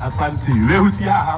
Asanti. Wĩhutie haha.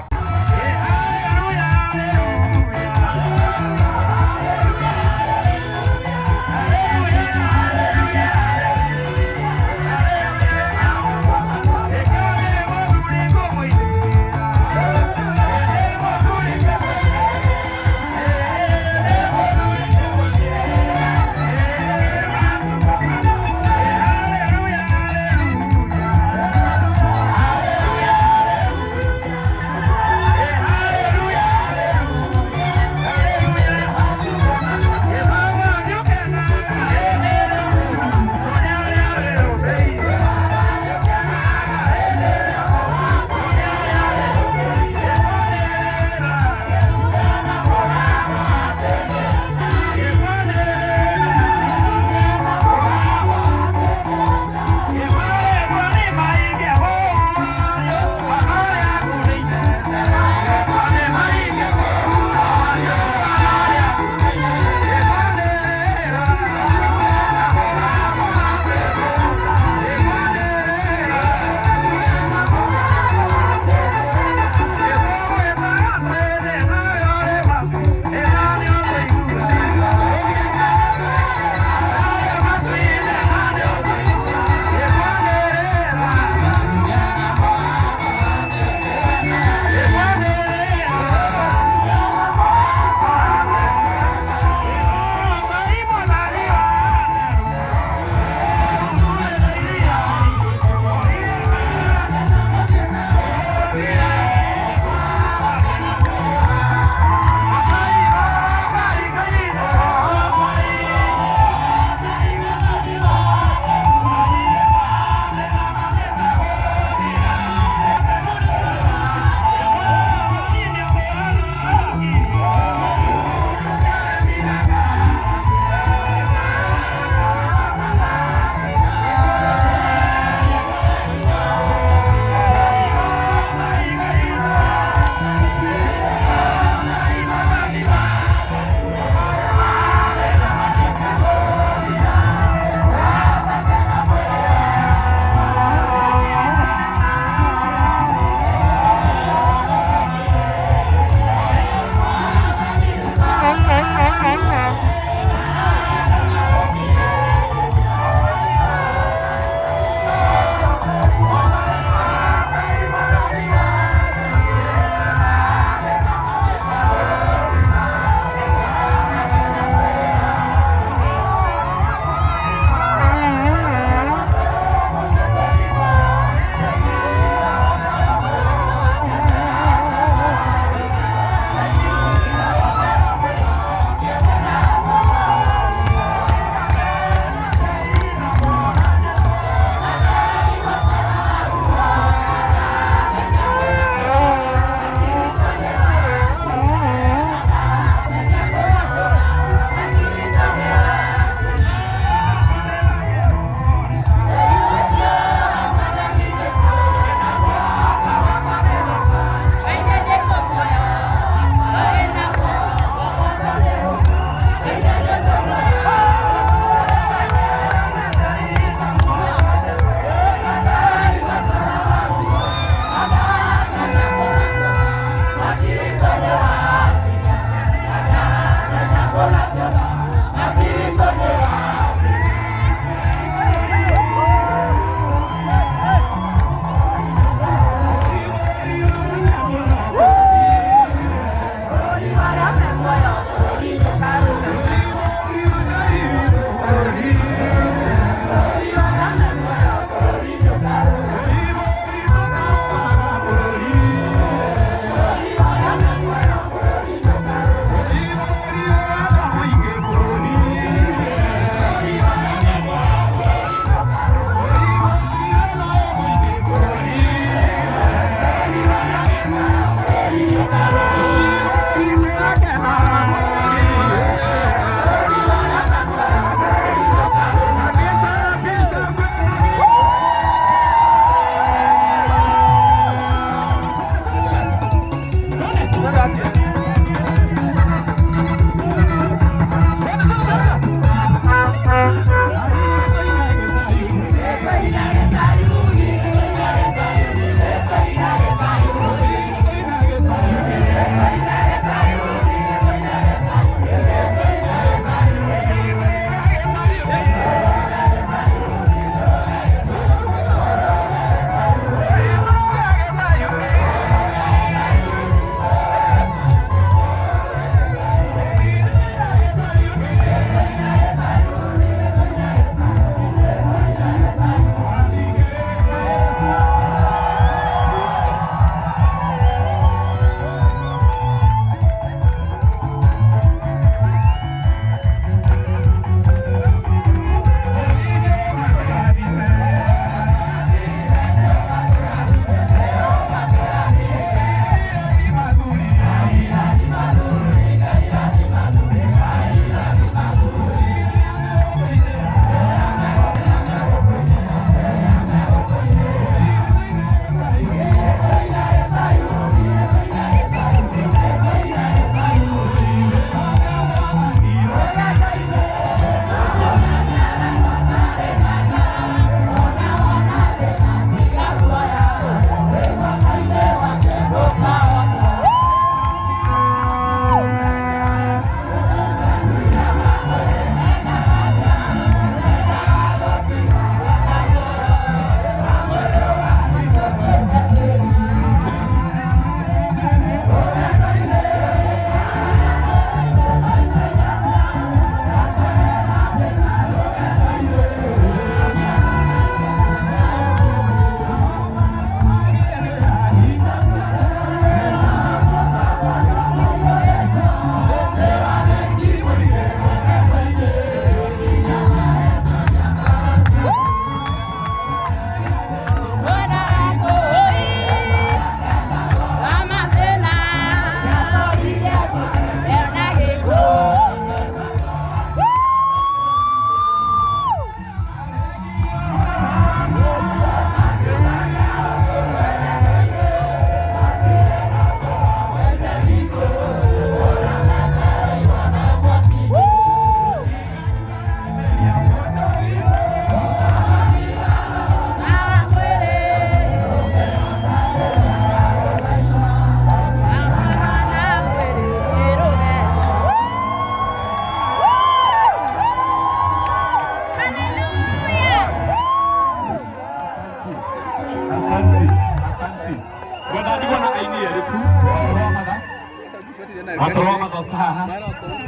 Haha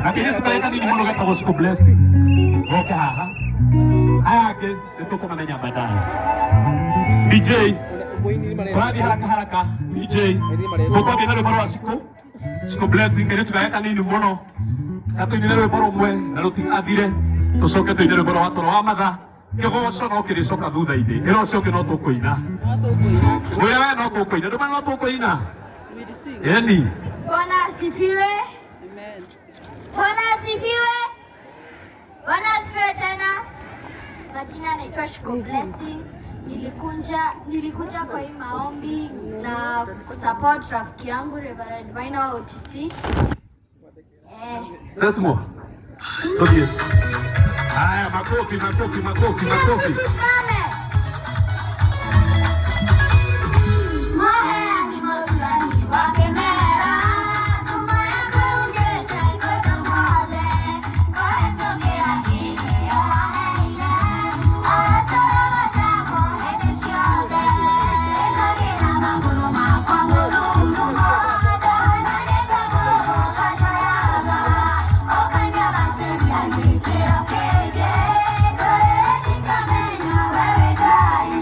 na kairĩtu karĩa kanini mũno getagwo Shiko Blessing goke haha. Aya angĩ nĩ tũkũmamenya baadaye. DJ, tũrathiĩ haraka haraka. DJ, tũkwambia na rwĩmbo rwa Shiko Blessing, kairĩtu karĩa kanini mũno, gatũinĩre rwĩmbo rũmwe na rũtigathire, tũcoke tũine rwĩmbo rwa toro wa matha. Kĩgoco no kĩrĩcoka thutha-inĩ, ĩra ũcio ũngĩ no tũkũina. Mwĩre we no tũkũina, ndũmane no tũkũina ĩni. Bwana asifiwe. Bwana asifiwe. Bwana asifiwe tena. Majina naitwa Shiko Blessing. Nilikuja kwa hii maombi na kusupport rafiki yangu Reverend Maina wa OTC. Sesmo tũthiĩ. Haya, makofi, makofi, makofi, makofi. Tusimame. Maheani motugani wakemera, ngumo yaku ungĩte kũndũ guothe, kũhetũkĩra kĩheo waheire, aratũrogocagwo hĩndĩ ciothe. Ĩkagĩra magũrũ makwa mũrurumo, ndahananĩte gũgũkanjoyaga, ũkanyambatĩria gĩkĩro kĩngĩ, ndũrĩrĩ cikamenya we wĩ Ngai.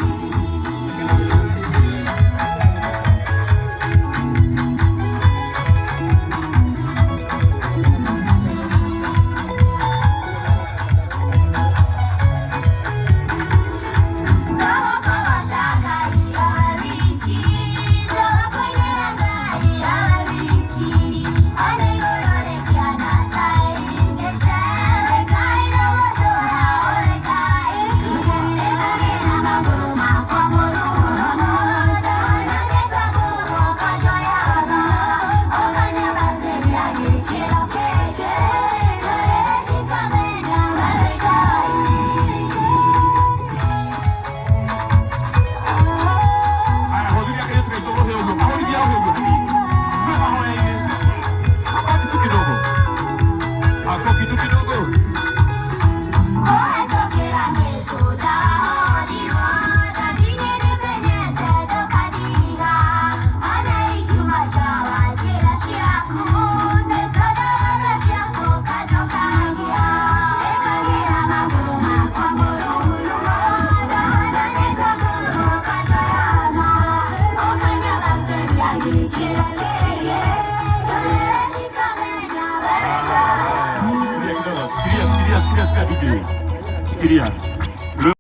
Haya, hũthĩria kairĩtu gaitũ rũhĩ ũguo, kahũrithia rũhĩ ũguo hanini. Tuwe mahoya-inĩ. Makofi tu kidogo, makofi tu kidogo. Kũhetũkĩra mĩtũnda horirwo, ndathire nĩmenyete ndũkandiga, ona ingiuma nja wa njĩra ciaku, nĩ tondũ tha ciaku ũkanjokagia. Ĩkagĩra magũrũ makwa mũrurumo, ndahananĩte gũgũkanjoyaga, ũkanyambatĩria gĩkĩro kĩngĩ, ndũrĩrĩ cikamenya we wĩ Ngai. Shikilia kidogo, shikilia, shikilia, shikilia, shikilia DJ. Shikilia.